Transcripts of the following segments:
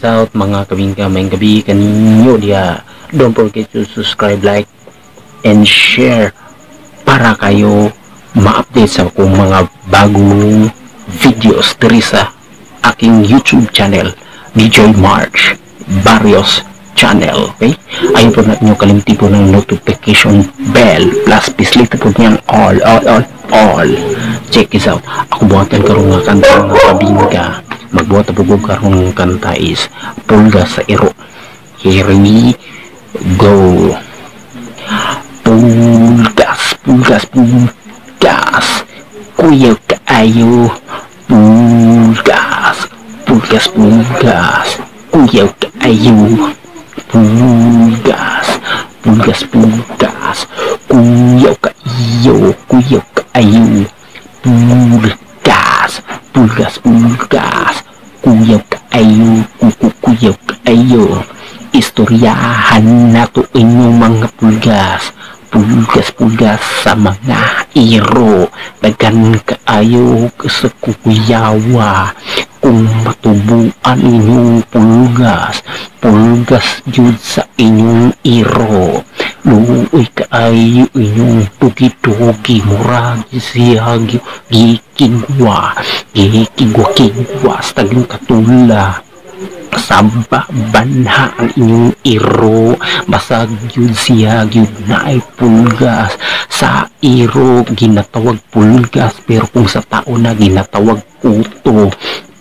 Out, mga kabingka, maayong gabii kaninyo diha. Don't forget to subscribe, like, and share para kayo ma-update sa akong mga bagong videos diri sa aking YouTube channel, DJ March Barrios Channel. Okay? Ayaw pud na inyo kalimti pud ng notification bell plus pislit pud niyan all, all, all, all. Check this out. Ako buhatan karon nga kanta, mga kabingka. Magbuhat po ko karon kanta is "Pulgas sa Iro." Here we go. Pulgas, pulgas, pulgas. Kuyaw kaayo. Pulgas, pulgas, pulgas. Kuyaw kaayo. Pulgas, pulgas, pulgas. Kuyaw kaayo, kuyaw kaayo. Pulgas, pulgas, pulgas. Kuyaw kaayo, kuku kuyaw kaayo. Istoryahan nato inyong mga pulgas. Pulgas, pulgas sa mga iro. Daghan kaayo sa kukuyawa. Kung matubuan inyong pulgas, pulgas jud sa inyong iro. Luoy kaayo inyong tugi-tugi, murag siya gikigwa, gikigwa-kigwa sa tagong katula. Saba banha ang inyong iro, basag yun siya gyud naay pulgas sa iro. Ginatawag pulgas, pero kung sa tao na, ginatawag kuto.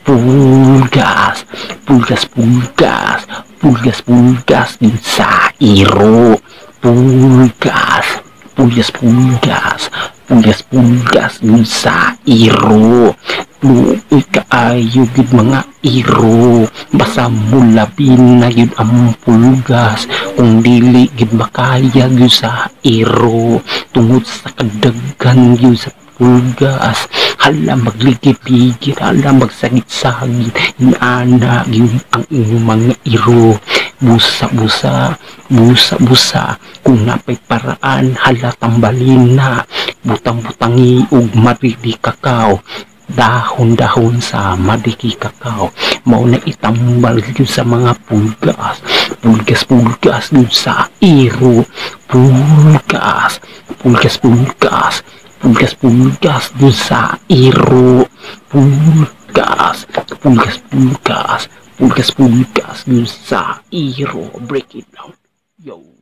Pulgas, pulgas, pulgas, pulgas, pulgas yun sa iro. Pulgas, pulgas, pulgas, pulgas, pulgas yun sa iro. Luoy kaayo gyud mga iro, basta mulabi na gyud ang pulgas kung dili gyud makaya gyud sa iro tungod sa kadaghan gyud sa pulgas. Hala, magligid-ligid, hala, magsagit-sagit, inaana gyud ang inyong mga iro. Busa-busa, busa-busa. Kung napay paraan, hala, tambalin na, butang-butangi og maridi kakao, dahon-dahon sa madiki kakao, mao na itambal gyud sa mga pulgas. Pulgas, pulgas gyud sa iro. Pulgas, pulgas, pulgas, pulgas, pulgas gyud sa iro. Pulgas, pulgas, pulgas, pulgas, pulgas gyud sa iro. Break it down, yo.